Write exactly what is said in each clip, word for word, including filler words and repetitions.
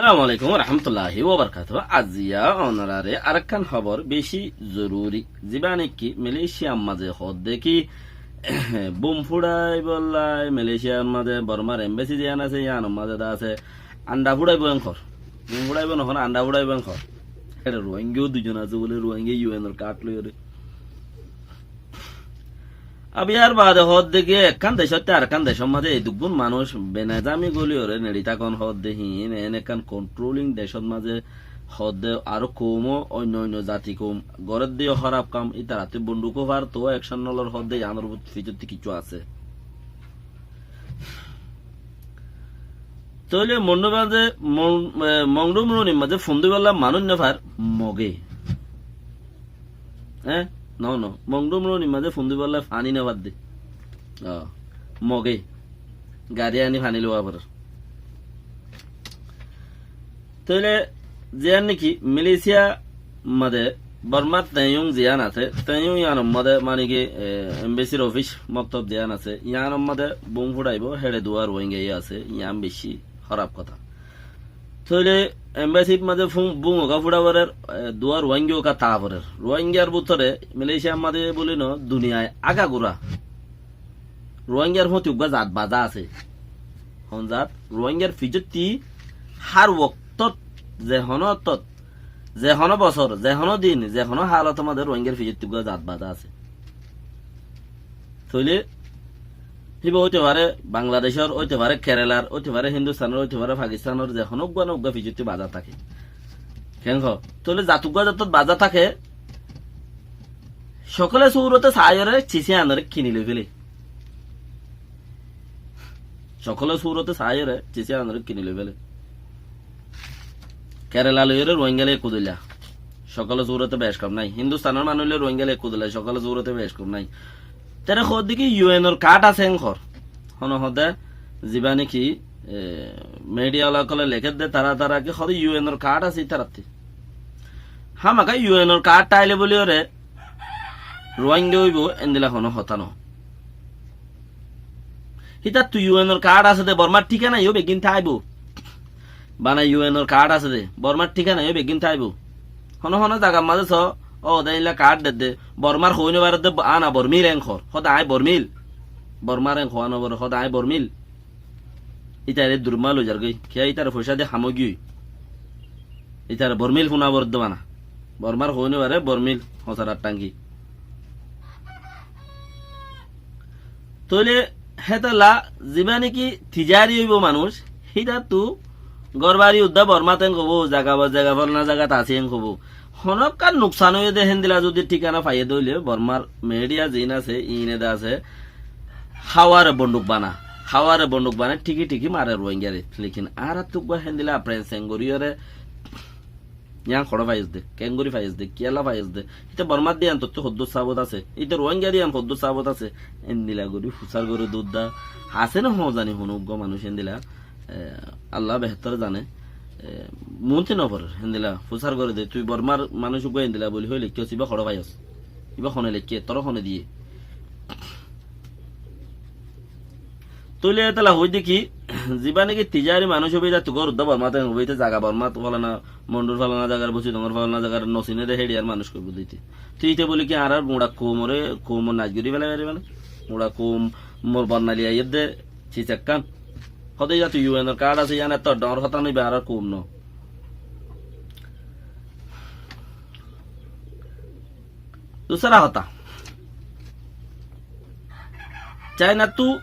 Assalamu alaikum warahmatulláhi wabarakátuhu. Aziya onoráre arekkán hóbor beci zoruri. Zibá niki Malaysiar mazé hoódde ki bum fúçaibolla Malaysiar mazé Bormar embassy ziyán asé, yíanor mazé de asé, anda fúçaibo enkor. Bum fúçaibo nohón, anda fúçaibo enkor. Ére Ruáingga dui zon asé bóle, Ruáingga U N or card loiyóre. Ab yar baade hoódde ki ekkán decótte arekkán decór mazé edduggún manúic benezami góliyóre neçi tákon hoódde híin, en ekkán controlling decór mazé hoódde aró koum, oinno oinno zati koum gorédde yó hóraf kam, ítarattú bonduk ó far, toó ekcon nolor hoódde, yíanor fítotti kiccú asé. Tóile Mongdu mazé, Mong-, e, Mongdu Murunir mazé fondibólla manúic no far, Moge. Eé? No, no. Mongdu Murunir mazé fondibólla faní no far de. Ó, Moge. Gari aní faní lowa forer. Tóile ziyán niki Malaysia mazé Bormar Teyung ziyán asé, Teyung yíanor mazé mani ki, e, embassy r office moktob ziyán asé, yíanor mazé bum fúçaibo, héçe duwá Ruáingga yó asé, yían beci hóraf kotá. Tóile embassy r mazé fun-, bum uká fúçai forer, e, duwá Ruáingga uká táa forer. Ruáinggar bútore Malaysiar mazé bóli no, duniyai agagura Ruáinggar fúti uggúa zat bazá asé. Hon zat? Ruáinggar fítotti hár woktót, ze honó ottót, ze honó bosór, ze honó din, ze honó hálotor mazé Ruáinggar fítotti uggúa zat bazá asé. Tóile híba óite fare Bangladecór, óite fare Kerelar, óite fare Hindustánor, óite fare Pakistánor, ze honó uggúa no uggúa fítotti bazá táke. Keén hoó? Tóile zat uggúa zatot bazá táke, sokóle súrote saáiyoré sis yíanoré kini loi féle. Sokóle súrote saáiyoré sis yíanoré kini loi féle. Kerela loiyóre Ruáingga loi ekkú dóilla. Sokóle súrote bec kom nái. Hindustánor manúic loi Ruáingga loi ekkú dóilla. Sokóle súrote bec kom nái. Tere hoódde ki U N or card asé enkor. Hono hoódde zibá niki, e, media ola ókkole lekédde tará, tará ki hoódde U N or card asé ítarattú. Hámaka U N or card táile bóliyoré Ruáingga óibo, endila honó hotá no. Hítattu U N or card asé dé, Bormar thíkana yó beggín táibo. Bana U N or card asé dé, Bormar thíkana yó beggín táibo. Honó honó zagar mazé só, ó dé eilla card dedde, Bormar hoói no faredde, ana Bormil enkor, hóde aññí Bormil. Bormar enkor, ana Bor-, hóde aññí Bormil. Ítare durmá loizargói. Kiyá ítare foicá de ham óigiyoi. Ítare Bormil fúna foredde bana. Bormar hoói no fare, Bormil hosarar thangi. Tóile hétolla zibá niki tijari óibo manúic, hítattu gór bari uddá Bormát en hobó, zaga ba zaga folana zagat así en hobó. Honókkan nuksan óiye dé héndila zudi thíkana faiyé dé óile, Bormar media ziín asé, iíne de asé, háware bonduk bana. Háware bonduk banai thíki thíki mare Ruáinggare. Lekin añárattú uggúa héndila apren seng goríyoré, yián hoçé faiyós dé, keéngorí faiyós dé, kiyólla faiyós dé. Íte Bormár de yián tottú hoddúr sabot asé, íte Ruáinggár de yián hoddúr sabot asé. Héndila gorí fusár goré dé uddá. Asé né hoó zani honó uggúa manúic héndila. E, Allah behétor zane. E, muúntu noforér, héndila fusár goré dé, tui Bormár manúic uggúa héndila bóli hoilé kiyó, ibá hoçé faiyós? Ibá hone leikké, toré hone diyé? Tóile étala hoóidde ki, zibá niki tijari manúic óibo, ítattu gór uddá Bormát en hobó, íte zaga Bormát folana, Mondur folana zagar, Busidongor folana zagar, nosiné dé héçiyar manúic hoibó dé íte. Tói íte bóli ki añárar guñça koumoré, koumor nais gorí félai faribá né? Guñça koum mor Bornali aiyér dé, Sisekkán. Hóde iyá tu U N or card asé, yián etó dhoóñr hotá noó, ibá añárar koum noó. Dusra hotá, Cainattú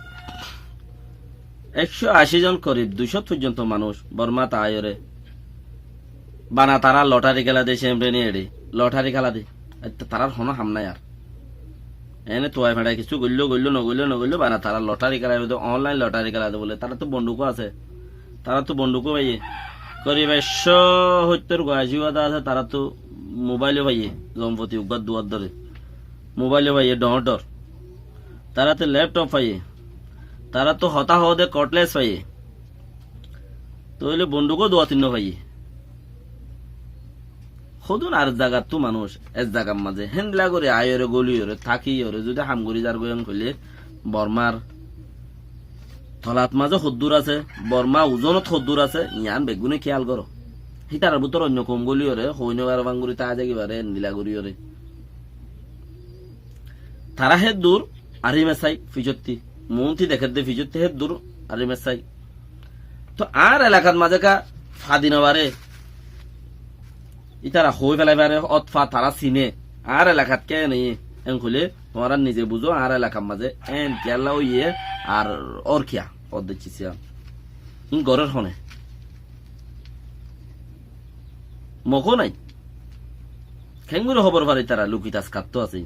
ekcó ací zon, korib duicó foijjonto manúic Bormát aáiyoré bana tará lothari kéla dé, cemreni eçé lothari kéla dé. Ette tarár honó ham nái ar. Ene tuai feçai kessú goilló, goilló, nogoilló, nogoilló, bana tará lothari kéla dé, online lothari kéla dé bóle. Taráttu bondukó asé. Taráttu bondukó faiyé. Korib ekcó hóittor gua ací wada asé, taráttu mobailó faiyé. Zompoti uggúar duar dóre. Mobailó faiyé, dhoóñr dhoóñr. Taráttu lepthop faiyé. Taráttu hotá hoóde kotles faiyé. Tóile bondukó duwa tinnó faiyé. Hodún ar zagattú manúic ek zagar mazé héndila gorí aáiyoré, góliyoré, tákiyoré, zudi ham gorí zargói en hoilé, Bormár tolat mazé hoddúr asé, Bormá uzonot hoddúr asé, yián beggúne kéyal goró. Hítarar bútore oinno koum góliyore, hoói no fare fanguri táa zagibare, endila goríyore. Tará héddur arimesai ficottí, muúnti dekédde ficottí héddur arimesai. Toóu añár elakat mazé ká fadi no fare, ítara hoói félai fare, ótfa tará sine. Añár elakat ké ene, en hoilé tuáñra nize buzó, añár elakat mazé en kiyólla óiye, ar ór kiyá, ódde cis yián. Ín gorér hone? Mok ó nai. Keéngorí hóbor fare ítara luki taskattú asé.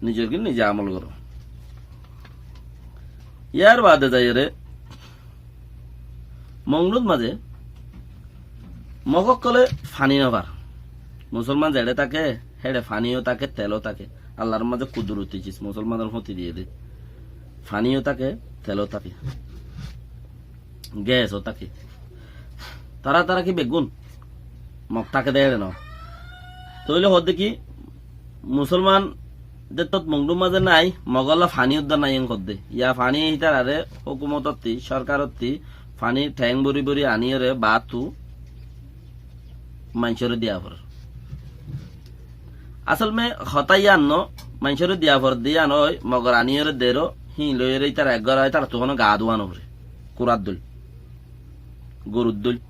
Nizor gín nize amol goró. Yar baade zaiyóre Mongdut mazé Mog ókkolé faní no far. Musolman zeçé táke, héçe faní ó táke, tel ó táke. Allar mazé kuduroti cis Musolmanor fúañti diyé dé. Faní ó táke, tel ó táke. Ges ó táke. Tará, tará ki beggún? Mog táke dé héçe no. Tóile hoódde ki, Musolman dettót Mongdut mazé nái, Mogolla faní uddá nái en hoódde. Yá faní hítararé hókumotottí, sórkarottí faní theéng bóri bóri aníyore baáttu maincóre diya forer. Asól me hotá yían no, maincóre diya foredde yían ói, Mogor aníyore deró, híin loiyóre ítara ek góra ói, ítarattú honó gaa dúwa no foré. Kurár dóil. Gorur dóil.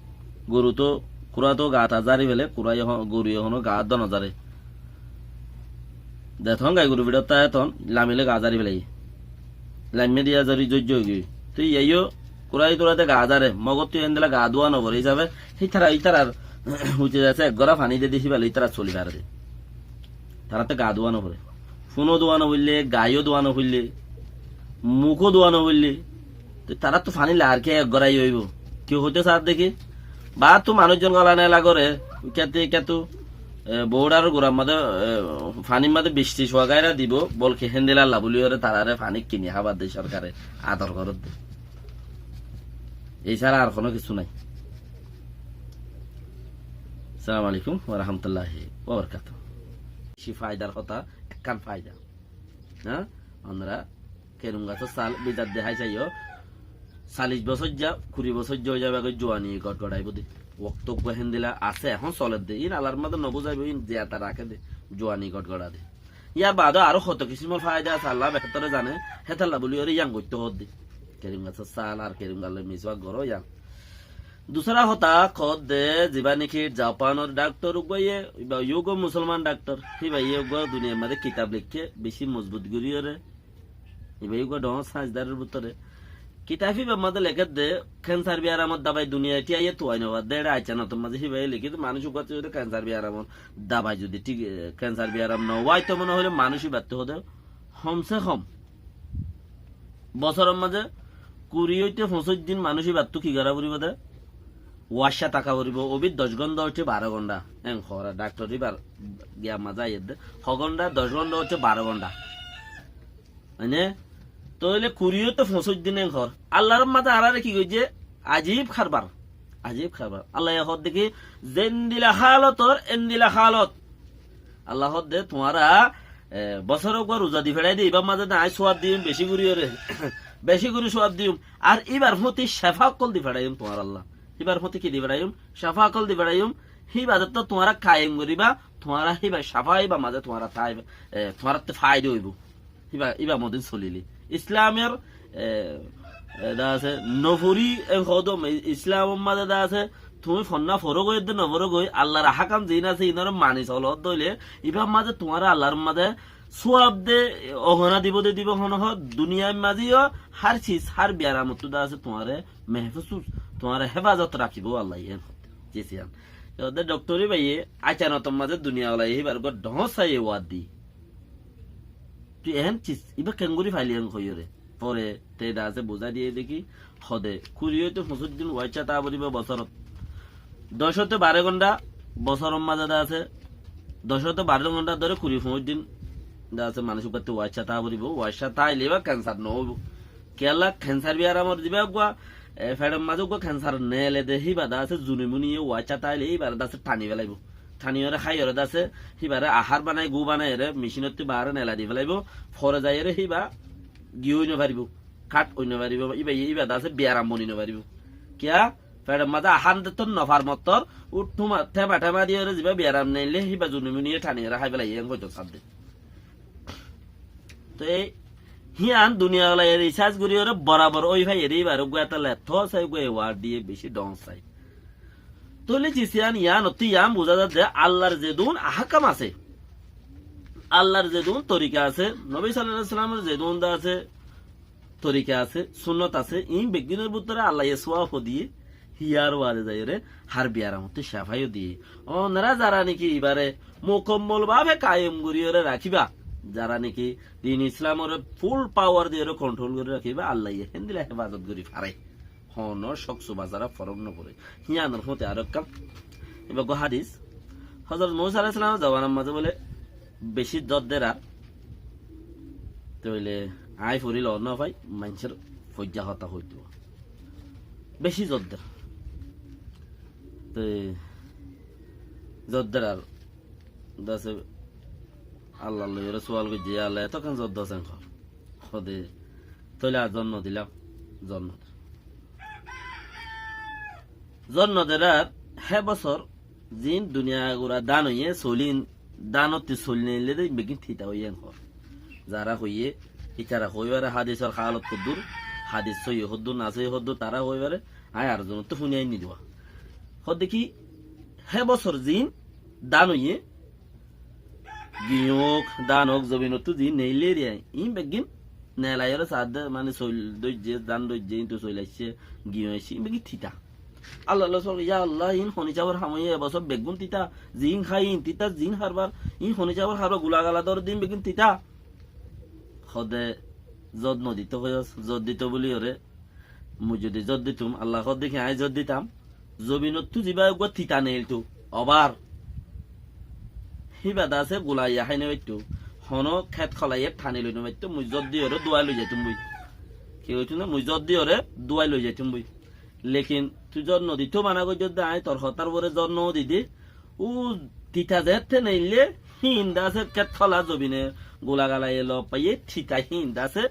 Goru tó, kurá tó gaa ta zári fele, kurá yó hon-, goru yó honó gaa dó no záre. Zetón gai goru fiçot táke etón, lamile gaa zári fele. Lamme diya zori zoijjo ói giyói. Tói yó kurá yó kurá de gaa záre, Mogottú endilla gaa dúwa no foré hísabe, hítara, ítarar ucit asé, ek góra faní de dé híba loi ítara soli fare dé. Taráttu gaa dúwa no foré. Fúno dúwa no foillé, gaiyó dúwa no foillé, mukó dúwa no foillé, te taráttu faní lagar kiyá ek góra óibo? Ki hoitó saádde ki? Baáttu manúic zon gola nela goré, kiyáttu, kiyáttu, e, boódar gurar mazé, e, fanír mazé bicti cuwa gaira dibo, bolke héndilla olla buliyóre tarare faní kini hábar de sórkare, ador gorédde. Ei sára ar honó kessú nái. Assalamu alaikum wa rahmatullahi wa barakatuhu. Beci faidar hotá, ekkán faida. Há? Onora kerung gasór sál bizar de hái saiyó. Callic bosóijja, kuri bosóijja ói zaibo goi, juani gotgoraibó de. Wokto uggúa héndilla asé, ehón soler de. Ín alar mazé no buzáibo, ín ziyata raké de. Juani gotgora de. Yar baade aró hoto kisimor faida asé, Allah behétore zane. Hétolla buliyóre yían goittó hoódde. Kerung gasór sál ar kerung galloi miswak goró yían. Dusára hotá hoódde, zibá néki Japanor dhaktor uggúa ye, íba yó uggúa musolman dhaktor, híba ye uggúa duniyair mazé kitab leikké, beci mozbut goríyore. Íba yó uggúa dhoóñr sainzdaror bútore. Kitab híbar mazé lekédde, kensar biyaramor dabai duniyai thíyaiyé tuwai no fadde, eçé aiccanotor mazé híba ye lekíyé dé, manúic uggúattú zodi kensar biyaramor dabai zodi thík, e, kensar biyaram no wáito mone hoilé manúic íbattú hoóde, hom se hom bosóror mazé kuri óite foñsíc din manúic íbattú ki gorá foribó dé? Uwaiccá táka foribó, óbit doc gónda óite baró gónda. Eén hoór dhaktor íbar giyan mazé aiyér dé. Ho gónda? Doc gónda óite baró gónda. Mane, tóile kuri óite foñsíc din eén hoór. Allar mazé añáráre ki goijjé? Ajib karbar. Ajib karbar. Allaye hoódde ki, zendilla hálotor, endilla hálot. Allah hoódde, tuáñra, e, bosóre uggúa ruza di feçái de, íbar mazé de aññí súab diyum beci goríyore. Beci gorí súab diyum. Ar íbar fúti cefa ókkol di feçáiyum tuáñralla. Íbar fúti ki di feçáiyum? Cefa ókkol di feçáiyum. Híba zettó tuáñra kayem goríba, tuáñra híba cefa, íbar mazé tuáñra táiba, e, tuáñrattú faida óibo. Íba, íba modin solile. Islamor, e, e, de asé, nofori, en hodom, i-, Islamor mazé de asé, tuñí fonná foró goi, edde no foró goi, Allar ahkam ziín asé, iínoré mani soló dóile, íbar mazé tuáñra Allar mazé súab de, e, ohona dibo de dibo hono ho, duniyair mazé yó, hár ciz, hár biyaramottú de asé, tuáñre mehfúz, tuáñre hefazot rakibó Allaye, en hodde. Ji siyan. Te hodde dhoktor íbaye, aicanotor mazé duniya olaye, híbar uggúa dhoóñr saiye wad di. Tui ehén cis, íba keéngorí faili en hoiyóre. Fore te de asé buzái diyé dé ki, hode, kuri óite foñsíc din uwaiccá táa foribó bosórot. Doc óite baró gónda bosóror mazé de asé, doc óite baró gónda dóre kuri foñsíc din de asé manúic uggúattú uwaiccá táa foribó, uwaiccá táaile íba kensar no óibo. Kiyólla kensar biyaramor zibá uggúa, e, feçor mazé uggúa kensar neele de híba de asé zuni muniye uwaiccá táaile íbaré de asé thani felaibó. Thaniyóre háiyore de asé, híbaré ahár banai, gúu banaiyóre, micinottú baáre nela di felaibó, fore zaiyóre híba giyó ói no faribó, kát ói no faribó, íba, íba de asé biyaram boni no faribó. Kiyá? Feçor mazé ahándettór nofar mottór, út thuma-, thema thema diyóre zibá biyaram neille, híba zunimuni ye thaniyóre hái félaiye, en hoito sadde. Te híyan duniyalaye risas goríyore borabor ói faiyé de, íbar uggúa ettólla etó sai, uggúa eward diye, beci dhon sai. Tóile cisiyán yíanottú yían buzá zadde Allar zedún ahákam asé, Allar zedún torika asé, Nobi sallallahu alaihi wasallamor zedún de asé, torika asé, sunnot asé, iín beggúnor bútore Allaye suwab diye, híyar baade zaiyóre hár biyaramottú cefáyo diye. Ónora zara niki ibáre mukammol bábe kayem goríyore rakíba, zara niki din Islamore full power diyóre kontrol gorí rakíba, Allaye héndilla hefazot gorí fare. Honó cóksu bazara forók noforé. Híyanor fúañti aró ekkán. Ibá uggúa hádis. Hozorot Musa alaihissalamor zobanor mazé bóle beci zodder ar. Tóile aññí fori loot nofai, maincór foijja hotá hoitó. Beci zodder. Te zodder ar. Dase Allar loi ore sual goijjé, "Ya Allah, eto ken zoddo sen?" Hoó. Hoó de, "Tóile ar zod nodilam, zod noder." Zod noder ar hé bosór ziín duniya gura dan óiye, solín danottú solí neille de, beggín tita óiye en hoór. Zara hoiye, ítara hoi fare hádisor hálot hoddúr, hádis sóiyi hoddúr, na sóiyi hoddúr, tará hoi fare, aññí ar zonottú fúni ainní dua. Hoó de ki, hé bosór ziín dan óiye, Giyók, dán ók, zobinottú ziín neillé riyai, iín beggín neelaiyóre saádde, mane soil dóijje, dán dóijje, iíntu soil aiccé, giyó aiccé, iín beggín tita. Allah Allah, ya Allah, iín hon hísabor ham óiye, e bosór beggún tita, ziín hái iín tita, ziín harbar, iín hon hísabor harbar, gula gala dór de iín beggún tita. Hoó de, zod nodito hoiyós, zod dito buliyóre, Mui zodi zod ditum, Allah hoó de ki aññí zod ditam, zobinottú zibá uggúa tita neiltu, obar. Híba de asé gulaiye hái no faitto, honó khet kolaye thani loi no faitto, mui zod diyóre duwai loi zaitum boi. Ki hoitum de, mui zod diyóre duwai loi zaitum boi. Lekin tui zod nodito mana goijjós de, aññí tor hotár uore zod nodi de, Ó tita zeéñtte neille, híin de asé, két hola zobine gula galaiye loob faiyé, tita híin de asé,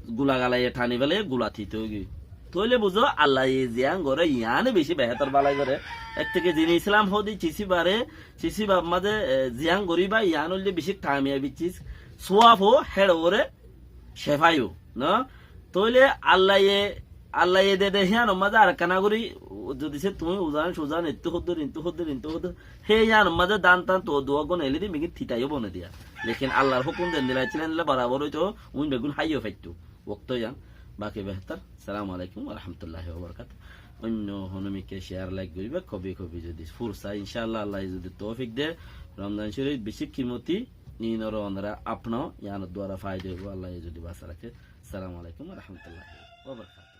gula galaiye thani félaiye, gula tita óigiyoi. Tóile buzó, Allaye ziyán goré, yiáne bicí behétor bálai goré. Etteke zin Islam hoóde cisibare, cisibab mazé, e, ziyán goríba, yián óilde bicí kamiyabi cis, suwab ó, héçe goré, cefáyo, no? Tóile Allaye, Allaye dede híyanor mazé arekkán gorí, zodi se tuñí uzan, suzan, ettú hoddúr, intú hoddúr, intú hoddúr, hé híyanor mazé dan tan to duwá gún eilé de, migin titaiyo bone diya. Lekin Allar hókum zendilla accíl endilla borabor óito, uin beggún háiyo faitto. Wokto yián, baki behétor. Assalamu alaikum wa rahmatullahi wa barakatuh. Oinno honó mikká share, like goríba, kobi kobi zodi fursa, incállah, Allaye zodi toufik de, Romzan Shorif bicí kimoti, inor onora apno, yiánor duara faida óibo, Allaye zodi basa raké. Assalamu alaikum wa rahmatullahi wa barakatuh.